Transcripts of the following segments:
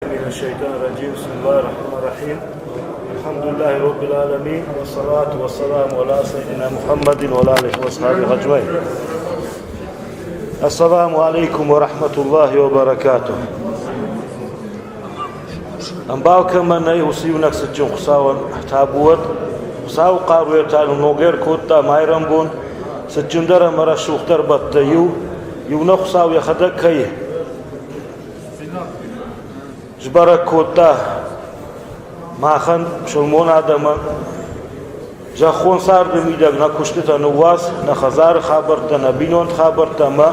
من الشيطان الرجيم بسم الله الرحمن الرحيم الحمد لله رب العالمين والصلاة والسلام على سيدنا محمد وعلى آله وصحبه أجمعين السلام عليكم ورحمة الله وبركاته Ӕмбал кӕмӕн нӕй, уыцы иунӕг цытджын Хуыцауӕн табу уӕд. Хуыцауы хъаруйӕ та нын ног ӕркодта майрӕмбон, цытджындӕр ӕмӕ рӕсугъддӕр бӕттӕ иу, иунӕг Хуыцау йӕхӕдӕг кӕй сбӕрӕг кодта махӕн, пысылмон адӕмӕн, зӕххон царды мидӕг нӕ куыстытӕ ныууадз, нӕ хӕдзары хабӕрттӕ, нӕ бинонты хабӕрттӕ ӕмӕ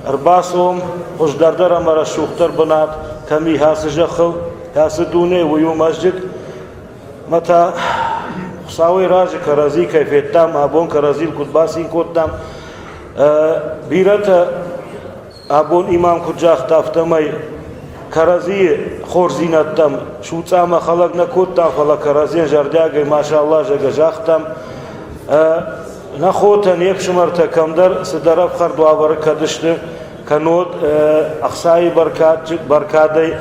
ӕрбацӕуӕм хуыздӕрдӕр ӕмӕ рӕсугъддӕр бынат кӕм и ацы зӕххыл, ацы дуне, уый у мӕзджыт. Мӕ та Хуыцауӕй разы кӕрӕдзи кӕй федтам, абон кӕрӕдзийыл куыд бацин кодтам, бирӕтӕ Абон имам куыд загъта, афтӕмӕй кӕрӕдзийы хорздзинӕдтӕм суцъамӕ хӕлӕг нӕ кодтам, фӕлӕ кӕрӕдзийӕн зӕрдиагӕй машаллах зӕгъгӕ загътам. Нӕ хотӕ, не фсымӕртӕ кӕмдӕр цыдӕр ӕфхӕрд уавӕры кӕд сты, кӕннод ӕхцайы бӕркадӕй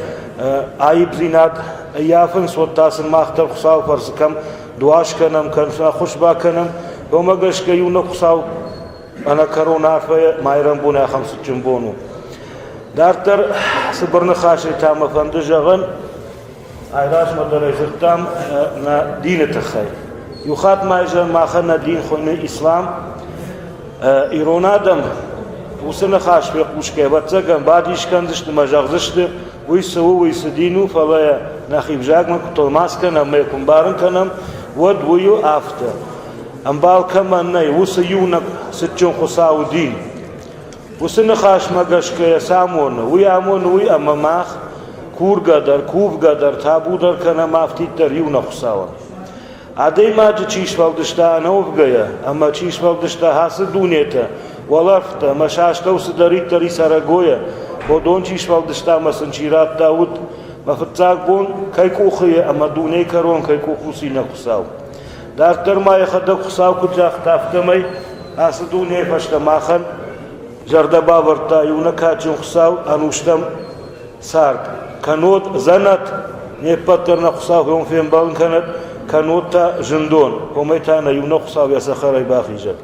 аипдзинад ӕййафынц, уӕд та сын мах дӕр Хуыцауы фӕрцы кӕм дуа скӕнӕм, кӕм сын ӕххуыс бакӕнӕм, уымӕ гӕсгӕ иунӕг Хуыцау ӕнӕкӕрон арфӕйы майрӕмбон ахӕм цытджын бон у. Дарддӕр цыбыр ныхасӕй та мӕ фӕнды зӕгъын, айразмӕ дӕр ӕй дзырдтам нӕ дины тыххӕй. Иу хатт ма зӕгъын, махӕн нӕ дин хуыйны ислам. Ирон адӕм уыцы ныхас фехъусгӕ, ӕвӕццӕгӕн, бадис кӕндзысты мӕ зӕгъдзысты, уый цы у, уый цы дин у, фӕлӕ нӕхи взагмӕ куы тӕлмац кӕнӕм ӕмӕ куы мбарын кӕнӕм, уӕд уый у афтӕ. Ӕмбал кӕмӕн нӕй, уыцы иунӕг цытджын Хуыцауы дин. Уыцы ныхасмӕ гӕсгӕ йӕ цы амоны? Уый амоны уый, ӕмӕ мах кургӕ дӕр, кувгӕ дӕр, табу дӕр кӕнӕм афтиддӕр иунӕг Хуыцауӕн. Адӕймаджы чи сфӕлдыста ӕнӕуӕвгӕйӕ ӕмӕ чи сфӕлдыста ацы дунетӕ, уӕлӕрвтӕ ӕмӕ сӕ астӕу цыдӕриддӕр и цӕрӕгойӕ, уыдон чи сфӕлдыста ӕмӕ сын чи радта уд, мӕ фыццаг бон кӕй къухы и ӕмӕ дунейы кӕрон кӕй къухы уыцы иунӕг Хуыцау. Дарддӕр ма йӕхӕдӕг Хуыцау куыд загъта, афтӕмӕй ацы дунейы фӕстӕ махӕн зӕрдӕ бавӕрдта иунӕг кадджын Хуыцау ӕнустӕм цард. Кӕннод дзӕнӕт не ппӕт дӕр нӕ Хуыцау уым фембӕлын кӕнӕд, кӕннод та зындон, уымӕй та нӕ иунӕг Хуыцау йӕ цӕхӕрӕй бахизӕд.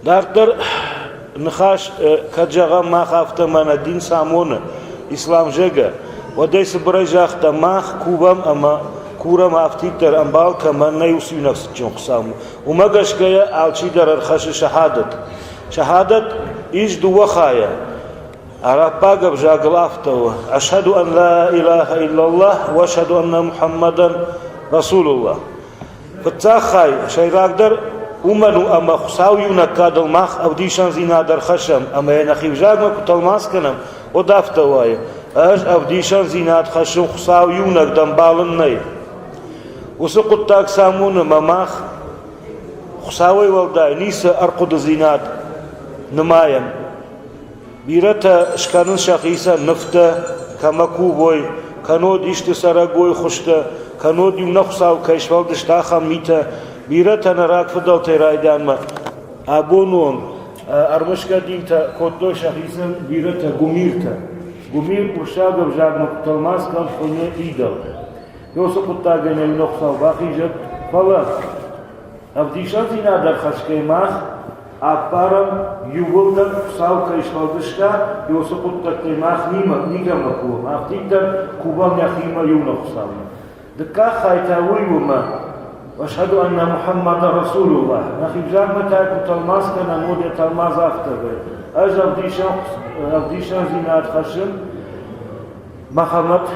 Дарддӕр ныхас, кӕд зӕгъӕм, мах афтӕ мӕнӕ дин цы амоны, ислам зӕгъгӕ, уӕд ӕй цыбырӕй загъта, мах кувӕм ӕмӕ курӕм афтиддӕр ӕмбал кӕмӕн нӕй, уыцы иунӕг цытджын Хуыцаумӕ. Уымӕ гӕсгӕйӕ алчидӕр ӕрхӕссы шахадат. Шахадат ис дыууӕ хайӕ. Араббаг ӕвзагыл афтӕ у: Ашхаду ан ла илаха иллаллах ва ашхаду анна Мухаммадан Расулуллах. Фыццаг хай сӕйрагдӕр уымӕн у, ӕмӕ Хуыцау иунӕг кадыл мах ӕвдисӕндзинад ӕрхӕссӕм ӕмӕ йӕ нӕхи взагмӕ куы тӕлмац кӕнӕм, уӕд афтӕ уайы: Ӕз ӕвдисӕндзинад хӕссын Хуыцау иунӕг дӕ ӕмбал ын нӕй. Уыцы хъуыддаг цы амоны, ӕмӕ мах Хуыцауӕй уӕлдай ницы ӕрхъуыдыдзинад нымайӕм. Бирӕтӕ скӕнынц сӕхицӕн нывтӕ, кӕмӕ кувой, кӕннод исты цӕрӕгой хуызтӕ, кӕннод иу нӕ Хуыцау кӕй сфӕлдыста, ахӕм митӕ. Бирӕтӕ нӕ рагфыдӕлтӕй райдианмӕ абоны онг ӕрмысгӕ динтӕ кодтой сӕхицӕн бирӕтӕ гуымиртӕ. Гуымир уырыссаг ӕвзагмӕ куы тӕлмац кӕн, хуыйны идол. Уыцы хъуыддагӕй нӕ иу нӕ Хуыцау бахизӕд, фӕлӕ Ӕвдисӕндзинад ӕрхӕсгӕ мах ӕппарӕм иууылдӕр Хуыцау кӕй сфӕлдыста, уыцы хъуыддӕгтӕй мах никӕмӕ кувӕм, афтиддӕр кувӕм нӕхимӕ иунӕг Хуыцаумӕ. Дыккаг хай та уый у, ӕмӕ Ашхаду анна Мухаммада Расулуллах. Нӕхи взагмӕ та куы тӕлмац кӕнӕм, уӕд йӕ тӕлмац афтӕ вӕййы. Ӕз ӕвдисӕндзинад хӕссын Мӕхӕмӕт,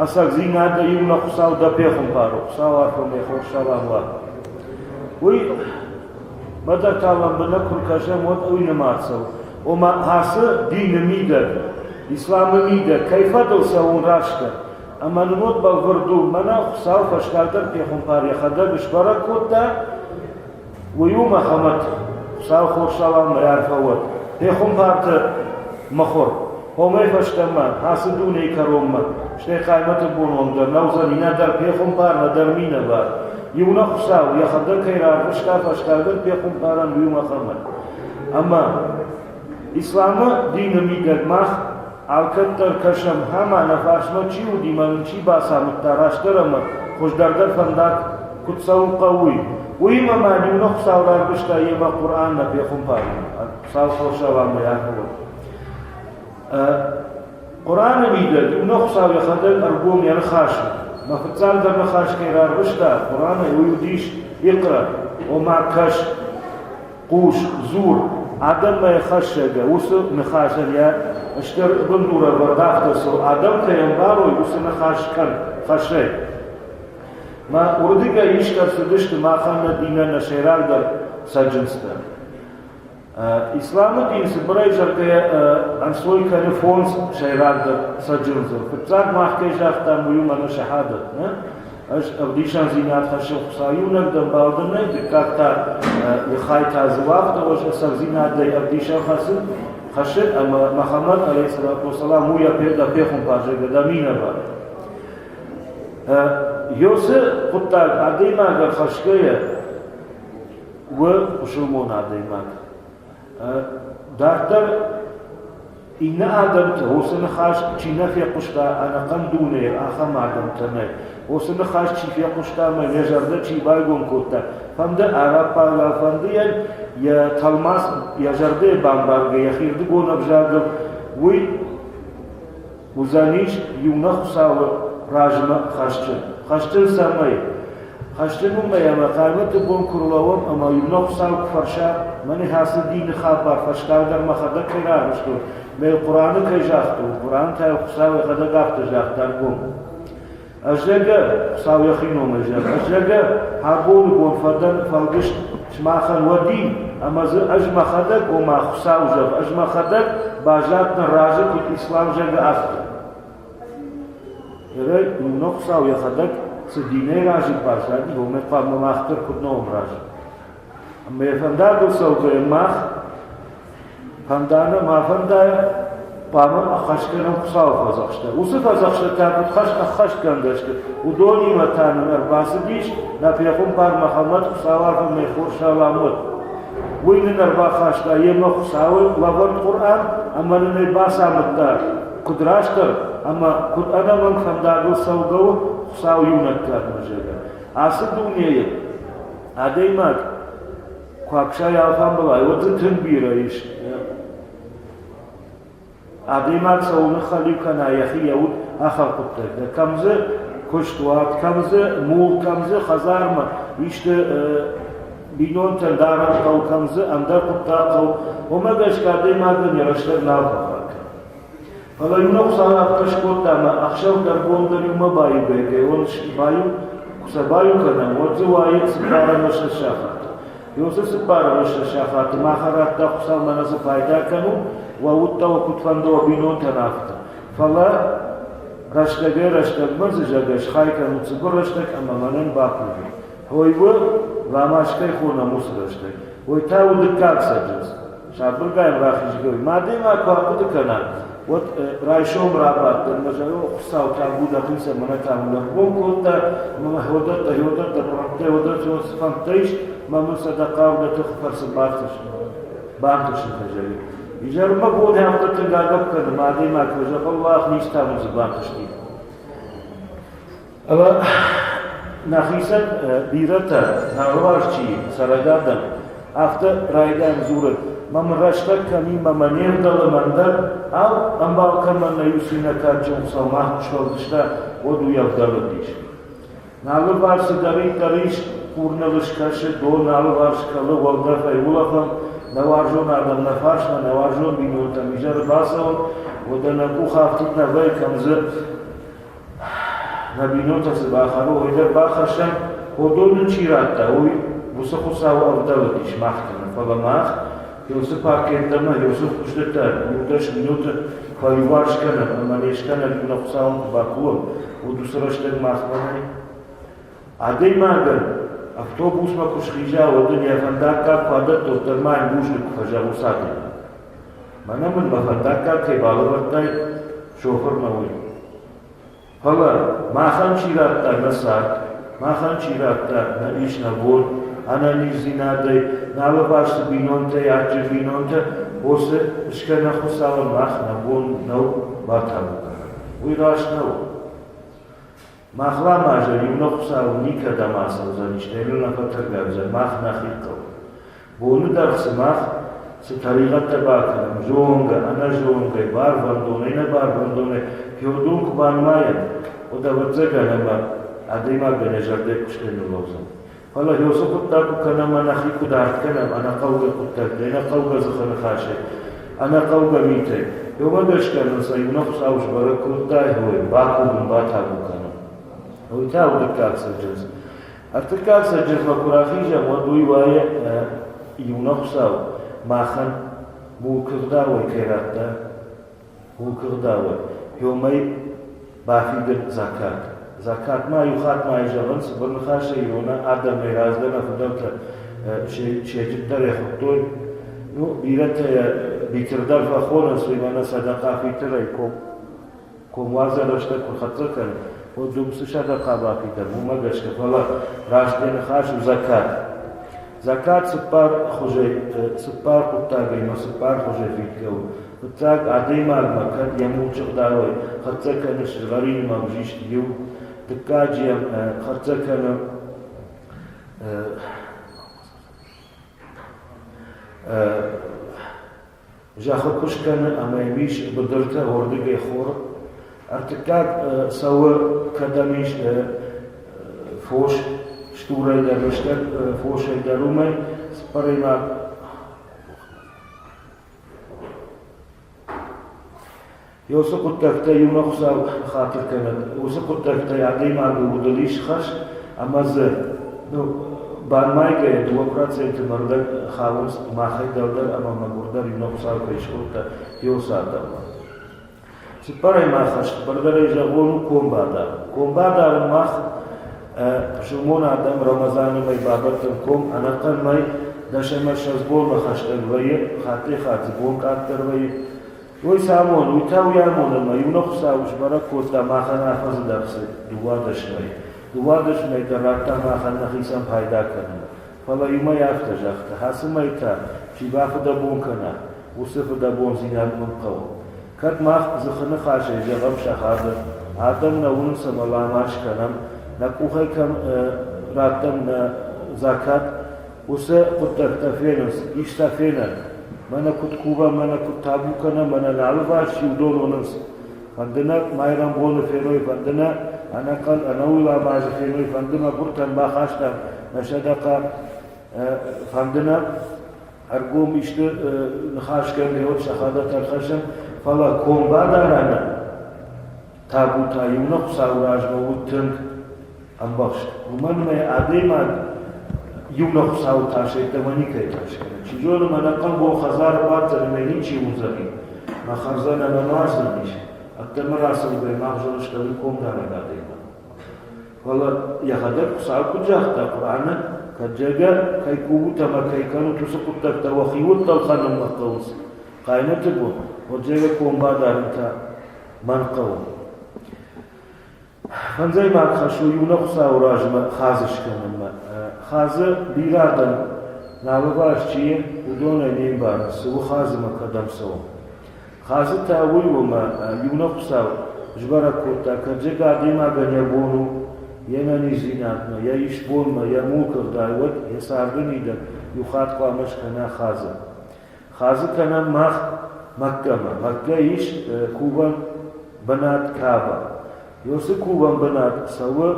ӕцӕгдзинадӕй иунӕг Хуыцау дӕ пехуымпар у, Хуыцау арфӕмӕ хорз салам уа. Уый мӕдӕр та лӕмбынӕг куы ркӕсӕм, уӕд уый нымад цӕуы. Ома ацы дины мидӕг, исламы мидӕг кӕй фӕдыл цӕуын растдӕр? Ӕмӕ нын уӕд бӕлвырд у, мӕнӕ Хуыцау фӕстагдӕр пехуымпар йӕхӕдӕг сбӕрӕг кодта, Уый у Мӕхӕмӕт, Хуыцау хорз салам раарфӕ уӕд, пехуымпарты мыхуыр. Хомӕй фӕстӕмӕ, ацы дунейы кӕронмӕ, стӕй хъаймӕты бон онг дӕр нӕ уыдзӕни нӕдӕр пехуымпар, нӕдӕр минӕвар. Иунӕг Хуыцау йӕхӕдӕг кӕй рарвыста фӕстагдӕр пехуымпарӕн, уый у Мӕхӕмӕт. Ӕмӕ исламы дины мидӕг мах. Алкӕддӕр кӕсӕм, ӕмӕ нӕ фарсмӕ чи уыди мӕ нын чи бацамыдта растдӕр ӕмӕ хуыздӕрдӕр фӕндаг куыд цӕуын хъӕуы, уый. Уыимӕ ма иу нӕ Хуыцау рарвыста йемӕ Хъуыран нӕ пехуымпаримӕ. Хуыцау хорзау ӕмӕ арфӕ уӕд. Хъуыраны мидӕг иу нӕ Хуыцау йӕхӕдӕг ӕргом йӕ ныхасы. Мӕ фыццагдӕр ныхас кӕй рарвыста Хъуыранӕй, уый уыдис Иқра, ома кӕс. Хъус, дзур, адӕммӕ хӕссӕгӕ уыцы ныхасӕн йӕ стыр бындурӕвӕрд афтӕ цӕуы, адӕм кӕй ӕмбарой, уыцы ныхас кӕн, хӕссӕй. Мӕ уырдыгӕй ист ӕрцыдысты махӕн нӕ динӕн нӕ сӕйрагдӕр цӕджындзтӕ. Исламы дин цыбырӕй зӕгъгӕйӕ ӕнцой кӕны фондз сӕйрагдӕр цӕджындзыл. Фыццаг мах кӕй загътам, уый у мӕнӕ шахадат. Ӕз ӕвдисӕндзинад хӕссын Хуыцау иунӕг дӕн балдынӕй, дыккаг та йӕ хай та дзы уагъд ӕз ӕцӕгдзинадӕй ӕвдисӕн хӕцын, хӕссын ӕмӕ Мӕхӕмӕт алейхиссалату вассалам у йӕ пехуымпар, зӕгъгӕ, дӕ минӕвар. Ёсы хъуыддаг адӕймагӕн хӕсгӕйӕ у пысылмон адӕймаг. Дарддӕр иннӕ адӕмты уыцы ныхас чи нӕ фехъуыста ӕнӕхъӕн дунейы, ахӕм адӕмтӕ нӕй. Уыцы ныхас чи фехъуыста ӕмӕ йӕ зӕрдӕ чи байгом кодта, фӕнды араббагау, фӕнды йӕ йӕ тӕлмац йӕ зӕрдӕйы бамбаргӕ йӕхирдыгон ӕвзагыл, уый уыдзӕнис иунӕг Хуыцауы размӕ хӕсджын. Хӕсджын цӕмӕй? Хӕсджын уымӕй, ӕмӕ хъаймӕты бон куы рлӕууӕм ӕмӕ иунӕг Хуыцау куы фӕрса, мӕнӕ ацы дины хабар фӕстагдӕр мӕхӕдӕг кӕй рарвыстон, мӕ Хъуыраны кӕй загътон, Хъуыран та Хуыцау йӕхӕдӕг афтӕ загъта ӕргом. Ӕз зӕгъгӕ, Хуыцау йӕхи номӕй зӕгъы, ӕз зӕгъгӕ, абоны бон фӕдӕн фӕлдыст сымахӕн уӕ дин, ӕмӕ дзы ӕз мӕхӕдӕг, ома Хуыцау зӕгъы, ӕз мӕхӕдӕг баззадтӕн разы, куыд Ислам зӕгъы, афтӕ. Ерӕй, иунӕг Хуыцау йӕхӕдӕг цы динӕй разы баззади, уымӕй хъуамӕ мах дӕр куыд нӕ уӕм разы. Ӕмӕ йӕ фӕндагыл цӕугӕйӕ мах Фӕнда ма фӕндайа, хъуамӕ ӕххӕст кӕнӕм Хуыцауы фӕдзӕхстӕ. Уыцы фӕдзӕхстытӕ куыд ӕххӕстгӕнгӕ сты, уыдонимӕ та нын ӕрбацыдис нӕ пехуымпар Мӕхӕмӕт Хуыцауы арфӕмӕ хорз салам уӕд. Уый нын ӕрбахаста йемӕ Хуыцауы лӕвӕрд Хъуыран ӕмӕ нын ӕй бацамыдта, куыд растдӕр ӕмӕ куыд ӕнӕмӕнг фӕндагыл цӕугӕ у Хуыцауы иунӕг кадмӕ, зӕгъгӕ. Ацы дунейы адӕймаг Куы аксай алфамбылай, уӕд дзы тынг бирӕ ис. Адӕймаг цӕуыл ныххӕлиу кӕна йӕхи йӕ уд, ахӕм хъуыддӕгтӕ. Кӕм дзы куыстуат, кӕм дзы мулк, кӕм дзы хӕдзармӕ исты бинонтӕн дарӕн хъӕу, кӕм дзы ӕндӕр хъуыддаг хъӕу, уымӕ гӕсгӕ адӕймагӕн йӕ рӕстӕг нал фӕфаг кӕны. Фӕлӕ иу нӕ Хуыцау афтӕ скодта, ӕмӕ ӕхсӕв дӕр бон дӕр иумӕ баиу баиу, куы сӕ баиу кӕнӕм, уӕд дзы уайы цыппар ӕмӕ ссӕдз сахаты. Уыцы цыппар ӕмӕ ссӕдз сахаты махӕн радта Хуыцау мӕнӕ цы пайда кӕнут, уӕ удтӕ уӕ куыд фӕнды уӕ бинонтӕн афтӕ. Фӕлӕ рӕстӕгӕй-рӕстӕгмӕ дзы, зӕгъгӕ, схай кӕнут цыбыр рӕстӕг ӕмӕ мӕнӕн бакувут. Ой у, ламаз кӕй хонӕм, уыцы рӕстӕг. Уый та у дыккаг цӕджындз. Сабыргай рахизгӕ. Адӕймаг куы ахъуыды кӕна, уӕд райсом рабадт ӕмӕ зӕгъы, Хуыцау табу дӕхицӕн, мӕнӕ та мын ӕргом кодта, ӕмӕ мӕ уыдӕттӕ, уыдӕттӕ, фӕндтӕ, уыдӕттӕ цы фӕндтӕ ис, мӕ мын сӕ дӕ хъару, дӕ тыхы фӕрцы бантысын фӕзӕгъы. Изӕрмӕ бон афтӕ тынг агӕпп кӕны, мӕ адӕймаг фӕзӕгъы, Аллах, ницы та мын дзы бантысти. Ӕмӕ нӕхицӕн бирӕтӕ, нӕ алыварс чи цӕрӕг адӕм, афтӕ райдайӕм дзурын, мӕ мын рӕстӕг кӕм и, мӕ мӕ не вдӕлы мӕн дӕр, ау, ӕмбал кӕмӕн нӕ иу цинӕ кадджын Хуыцау мах куы сфӕлдыста, уӕд уый ӕвдӕлыдис. Нӕ алыварс цыдӕриддӕр ис, хур ныл скӕсы, дон алыварс кӕлы, уӕлдӕфӕй улӕфӕм, нӕ уарзон адӕм нӕ фарсмӕ, нӕ уарзон бинонтӕм изӕры бацӕуӕм, уӕдӕ нӕ къух афтид нӕ вӕййы, кӕм дзы Нӕ бинонтӕ цы бахӕрой, уый дӕр бахӕссӕм, уыдон нын чи радта, уый уыцы Хуыцауы ӕвдӕлыдис мах кӕны. Фӕлӕ мах Иосы пакеттӕмӕ, Иосы куыстытӕ иу-дӕс минуты фӕиуварс кӕнӕм ӕмӕ не скӕнӕг нӕ Хуыцауӕн куы бакувӕм, уӕд уыцы рӕстӕг махмӕ нӕй. Адӕймагӕн автобусмӕ куы схиза, уӕд ын йӕ фӕндаггаг куы адӕтта, уӕддӕр ма йын бузныг куы фӕзӕгъы уыцы адӕймаг. Мӕнӕ мын мӕ фӕндаггаг кӕй балӕвӕрдтай шофырмӕ, уый. Фӕлӕ махӕн чи радта нӕ цард, махӕн чи радта нӕ ис, нӕ бон, ӕнӕниздзинадӕй, нӕ алыварс цы бинонтӕй адджын бинонтӕ, уыцы скӕнӕг Хуыцауӕн мах нӕ бон нӕу. батабу кӕнӕм. Уый раст нӕу. Мах ламазӕн иунӕг Хуыцау никӕдӕм ацӕудзӕнис, стӕй ныл нӕ фӕтӕргай уыдзӕн, мах нӕхи хъӕуы. Боны дӕргъ сымах цы тӕригъӕдтӕ бакӕнӕм, зонгӕ, ӕнӕзонгӕ, барвӕндонӕй, ӕнӕбарвӕндонӕй, уыдон куы банымайӕм, уӕд ӕвӕццӕгӕн ӕмӕ адӕймагӕн йӕ зӕрдӕ куыстӕй ныллӕудзӕн. Фӕлӕ уыцы хъуыддаг куы кӕнӕм ӕмӕ нӕхи куыд ард кӕнӕм ӕнӕхъӕугӕ хъуыддӕгтӕй, ӕнӕхъӕугӕ дзыхы ныхасӕй, ӕнӕхъӕугӕ митӕй, уымӕ гӕсгӕ нын сӕ иунӕг Хуыцау сбӕрӕг кодта, ой, бакувын, батабу кӕнын. Уый та у дыккаг цӕджындз. Ӕртыккаг цӕджындзмӕ куы рахизӕм, уӕд уый уайы иунӕг Хуыцау махӕн мулкы гъдауӕй кӕй радта, мулкы гъдауӕй, уымӕй бафидын закат. Закат ма иу хатт ма зӕгъын, цыбыр ныхасӕй ирон адӕмӕй раздӕр нӕ фыдӕлтӕ седжиддӕрӕй хуыдтой. Ну, бирӕтӕ йӕ битыр дӕр фӕхонынц, уый мӕнӕ садахъа фитырӕй комуадзӕн рӕстӕг куы хӕццӕ кӕны, уӕд уым цы садахъа бафидӕм, уымӕ гӕсгӕ. Фӕлӕ раст йӕ ныхас у закат. Закат цыппар хуызӕй, цыппар хъуыддагӕй ӕмӕ цыппар хуызӕй фидгӕ у. Фыццаг, адӕймагмӕ кӕд йӕ мулчы гъдауӕй хӕццӕ кӕны сызгъӕринмӕ ӕвзист иу, дыккаджы йӕм хӕццӕ кӕны зӕххы куыст кӕны ӕмӕ йӕм ис быдыртӕ, уырдыгӕй хор. Ӕртыккаг цӕуы, кӕдӕм ис фос, стурӕй дӕр, лыстӕг фосӕй дӕр уымӕй, цыппӕрӕймаг Уыцы хъуыддӕгтӕ иумӕ Хуыцау хатыр кӕнӕд. Уыцы хъуыддӕгтӕй адӕймагы удыл ис хӕс, ӕмӕ дзы ну, банымайгӕйӕ 2% мӕрдӕг хауынц махӕй дӕлдӕр ӕмӕ мӕгуырдӕр иунӕг Хуыцау кӕй скодта, уыцы адӕммӕ. Цыппӕрӕймаг хӕс, бӕрдӕрӕй зӕгъон у ком бадарын. Ком бадарын мах пысылмон адӕм Рамазаны мӕй бабӕттӕм ком ӕнӕхъӕн мӕй 10 ӕмӕ 20 бонмӕ хӕстӕг вӕййы, хаттӕй-хатт дзы бон къаддӕр вӕййы. Уый цы амоны, уый та уый амоны, ӕмӕ иунӕг Хуыцау сбӕрӕг кодта махӕн афӕдзы дӕргъы 12 мӕй. 12 мӕй дӕр радта махӕн нӕхицӕн пайда кӕнын. Фӕлӕ иумӕ афтӕ загъта, ацы мӕй та, чи бафыдӕбон кӕна, уыцы фыдӕбондзинад мын хъӕуы. Кӕд мах дзыхы ныхасӕй зӕгъӕм сахаты, адӕм нӕ уынынц ӕмӕ ламаз кӕнӕм, нӕ къухӕй кӕм раттӕм нӕ закат, уыцы хъуыддӕгтӕ фенынц, ис сӕ фенӕн. Мӕнӕ куыд кувӕм, мӕнӕ куыд табу кӕнӕм, мӕнӕ нӕ алыварс чи уыдон уынынц. Фӕнды нӕ майрӕмбоны феной, фӕнды нӕ ӕнӕхъӕн ӕнӕуый ламазы феной, фӕнды мӕгуыртӕн бахастам нӕ садахъа, фӕнды нӕ ӕргом исты ныхасгӕнгӕ уӕд сӕхӕдӕг ӕрхӕссӕм, фӕлӕ комбадарӕны табу та иунӕг Хуыцауы размӕ уыд тынг ӕмбӕхст. Уымӕн ӕмӕ адӕймаг иунӕг Хуыцауы тас йеддӕмӕ никӕй тас кӕны. Чи зоны, мӕнӕ хъӕбул хӕдзары баддзӕн ӕмӕ ничи уыдзӕни, мӕ хӕрдзӕн ӕмӕ нуаздзӕнис, ӕддӕмӕ рацӕугӕйӕ мах зоныс дӕуи комдарӕг адӕймаг. Фӕлӕ йӕхӕдӕг Хуыцау куыд загъта Хъуыраны, кӕд зӕгъгӕ, кӕй кувут ӕмӕ кӕй кӕнут, уыцы хъуыддӕгтӕ уӕхиуӕттӕ ӕлхӕнынмӕ хъӕуынц, хъаймӕты бон, уӕд зӕгъгӕ ком бадарын та мӕн хъӕуы. Фӕндзӕймаг хӕс у иунӕг Хуыцауы размӕ хадзы скӕнынмӕ. Хадзы бирӕ адӕм нӕ алыварс чи и, уыдонӕй не мбарынц, цы у хадзымӕ кӕдӕм цӕуы. Хадзы та уый у, ӕмӕ иунӕг Хуыцау сбӕрӕг кодта, кӕд зӕгъгӕ адӕймагӕн йӕ бон у йе нӕниздзинадмӕ, йӕ исбонмӕ, йӕ мулкы ӕгъдауӕй, уӕд йӕ царды мидӕг иу хатт хъуамӕ скӕна хадзы. Хадзы кӕнӕм мах Мӕккӕмӕ. Мӕккӕ ис кувӕн бынат Каба. Уыцы кувӕн бынат цӕуы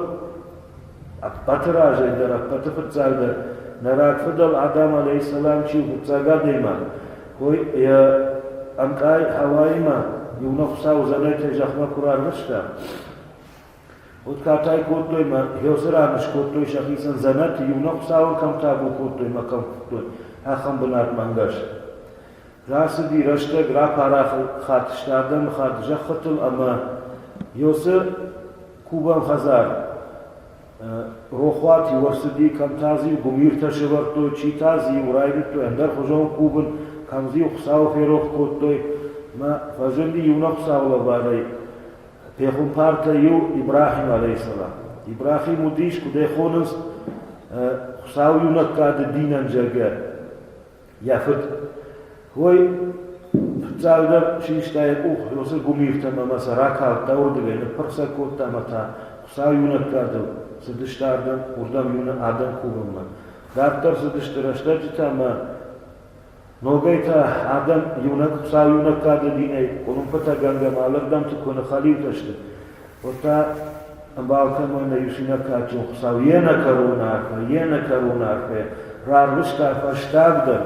ӕппӕты разӕй дӕр, ӕппӕты фыццагдӕр нӕ рагфыдӕл Адам алейхиссалам чи у фыццаг адӕймаг, уый йӕ ӕмкъай Хауаимӕ иунӕг Хуыцау дзӕнӕтӕй зӕхмӕ куы рарвыста, Уӕд катай кодтой мӕ Хёсы ран скодтой сӕхицӕн дзӕнӕт, иунӕг Хуыцауӕн кӕм табу кодтой мӕ кӕм куывтой, ахӕм бынатмӕ ӕнгӕс. Рацыди рӕстӕг, рапарахат сты адӕмыхатт зӕххытыл ӕмӕ Йосы кувӕн хӕдзар рохуат-иу ӕрцыди, кӕм та дзы-иу гуымиртӕ сӕвӕрдтой, чи та дзы-иу райдыдтой ӕндӕрхуызон кувын, кӕм дзы-иу Хуыцауы ферох кодтой. Мӕ фӕзынди иунӕг Хуыцауы лӕварӕй Пехуымпартӕ иу Ибрахим алейхиссалам. Ибрахим уыдис, куыд ӕй хонынц, Хуыцау иунӕггады динӕн, зӕгъгӕ, йӕ фыд. Уый Фыццагдӕр систа йӕ къух уыцы гуымиртӕм ӕмӕ сӕ ракалдта уырдыгӕй, ныппырх сӕ кодта ӕмӕ та Хуыцау иунӕггадыл цыдысты ардӕм, уырдӕм иунӕг адӕм кувынмӕ. Дарддӕр цыдысты рӕстӕджытӕ ӕмӕ ногӕй та адӕм иунӕг Хуыцау иунӕггады динӕй къуылымпытӕгӕнгӕ ма алырдӕмты куы ныххӕлиутӕ сты, уӕд та ӕмбал кӕмӕн нӕ ис иннӕ кадджын Хуыцау йе нӕкӕрон арфӕ, йе нӕкӕрон арфӕ рарвыста фӕстагдӕр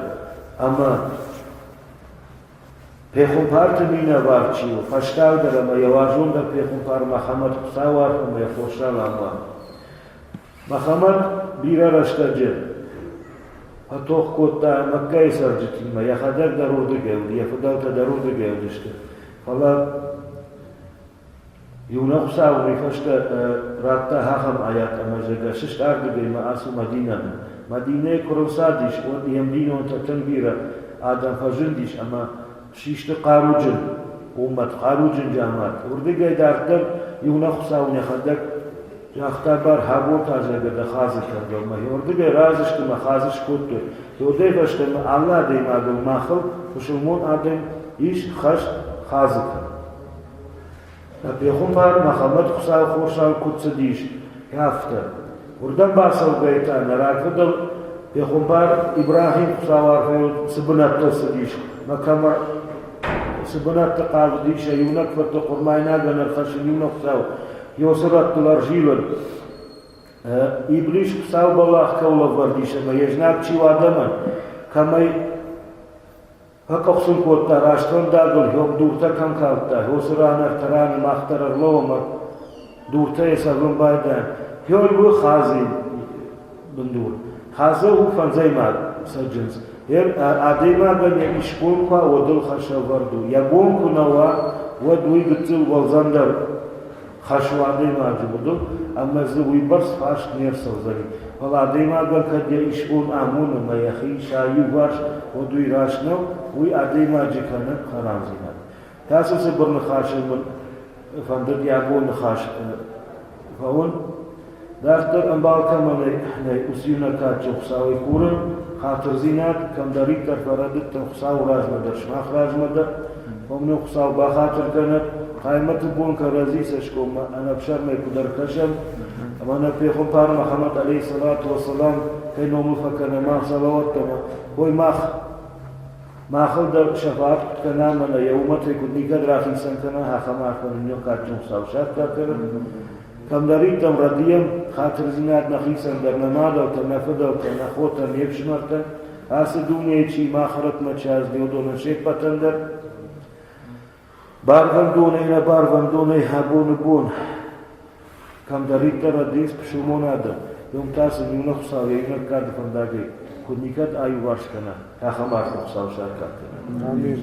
ӕмӕ Пехуымпарты минӕвар чи у, фӕстагдӕр ӕмӕ йӕ уарзондӕр пехуымпар Мӕхӕмӕт Хуыцауы арф ӕмӕ йӕ хорз салам уа. Мӕхӕмӕт бирӕ рӕстӕджы фӕтох кодта Мӕккӕйы цӕрджытимӕ, йӕхӕдӕг дӕр уырдыгӕй уыд, йӕ фыдӕлтӕ дӕр уырдыгӕй уыдысты. Фӕлӕ Иунӕг Хуыцау уый фӕстӕ радта ахӕм аят ӕмӕ, зӕгъгӕ, сыст ардыгӕй ма ацу Мадинӕмӕ. Мадинӕйы куы рынцадис, уӕд йе мдинонтӕ тынг бирӕ адӕм фӕзындис ӕмӕ систы хъаруджын уммӕт, хъаруджын джамат. Уырдыгӕй дарддӕр Иунӕг Хуыцау йӕхӕдӕг загъта бар хабор та, зӕгъгӕ, дӕ хадзы кӕн дӕумӕ. Уырдыгӕй разы сты мӕ хадзы скодтой. Уӕдӕй фӕстӕмӕ алы адӕймагыл махыл, пысылмон адӕм, ис хӕс хадзы кӕнын. Пехуымпар Мӕхӕмӕт Хуыцауы хорзау куыд цыдис, афтӕ. Уырдӕм бацӕугӕйӕ та нӕ рагфыдӕл пехуымпар Ибрахим Хуыцауы арфӕйыл цы бынӕттыл цыдис, мӕ кӕм цы бынӕтты хъавыдис йӕ иунӕг фырты хъуырмайнагӕн ӕрхӕссын иунӕг Хуыцау Йосы рӕттыл ӕрзилын. Иблис Хуыцау бӕллӕх кӕуыл ӕвӕрд ис ӕмӕ йе знаг чи у адӕмӕн, кӕмӕй Фӕкъуыхсын кодта рӕствӕндагыл хёг дуртӕ кӕм калдта, уыцы ран ӕртӕ раны мах дӕр ӕрлӕууӕм ӕмӕ дуртӕй цӕвын байдайӕм. Хёй у хадзы бындур. Хадзы у фӕндзӕймаг цӕджындз. Адӕймагӕн йӕ исбон куы уа, уӕд ыл хӕсӕвӕрд у. Йӕ бон куы нӕ уа, уӕд уый гыццыл уӕлдзӕндӕр хӕс у адӕймаджы удыл, ӕмӕ дзы уыйбӕрц фаст не рцӕудзӕни. Фӕлӕ адӕймагӕн кӕд йӕ исбон амоны ӕмӕ йӕхи иса иуварс, уӕд уый раст нӕу, уый адӕймаджы кӕны хӕрамдзинад. Кӕцы цыбыр ныхасыл мын фӕндыд йӕ абон ныхас фӕуын. Дарддӕр ӕмбал кӕмӕн нӕй, уыцы иунӕг кадджын Хуыцауӕй курын, хатырдзинад, кӕмдӕриддӕр фӕрӕдыдтӕн Хуыцауы размӕ дӕр, сымах размӕ дӕр, уым нын Хуыцау бахатыр кӕнӕд, хъаймӕты бон кӕрӕдзи цӕсгоммӕ ӕнӕфсӕрмӕй куыд ӕркӕсӕм, ӕмӕ нӕ пехуымпар Мӕхӕмӕт алейхиссалату уассалам кӕй номыл фӕкӕнӕм мах салауаттӕ ӕмӕ ой мах махыл дӕр шафаат кӕна ӕмӕ нӕ йӕ уымӕтӕй куыд никӕд рахицӕн кӕна, ахӕм арфӕ нын нӕ кадджын Хуыцау саккаг кӕнӕд. Кӕмдӕриддӕр рӕдийӕм, хатырдзинад нӕхицӕн дӕр, нӕ мадӕлтӕ, нӕ фыдӕлтӕ, нӕ хотӕ, не фсымӕртӕ, ацы дунейы чи махырӕтмӕ чи азди, уыдонӕн се ппӕтӕн дӕр. Барвӕндонӕй нӕ барвӕндонӕй абоны бон кӕмдӕриддӕр рӕдийынц пысылмон адӕм, уым та сын иунӕг Хуыцау йӕ иунӕг кады фӕндагӕй куыд никӕд аиуварс кӕна, ахӕм арфӕ Хуыцау саккаг кӕнӕд. Амин.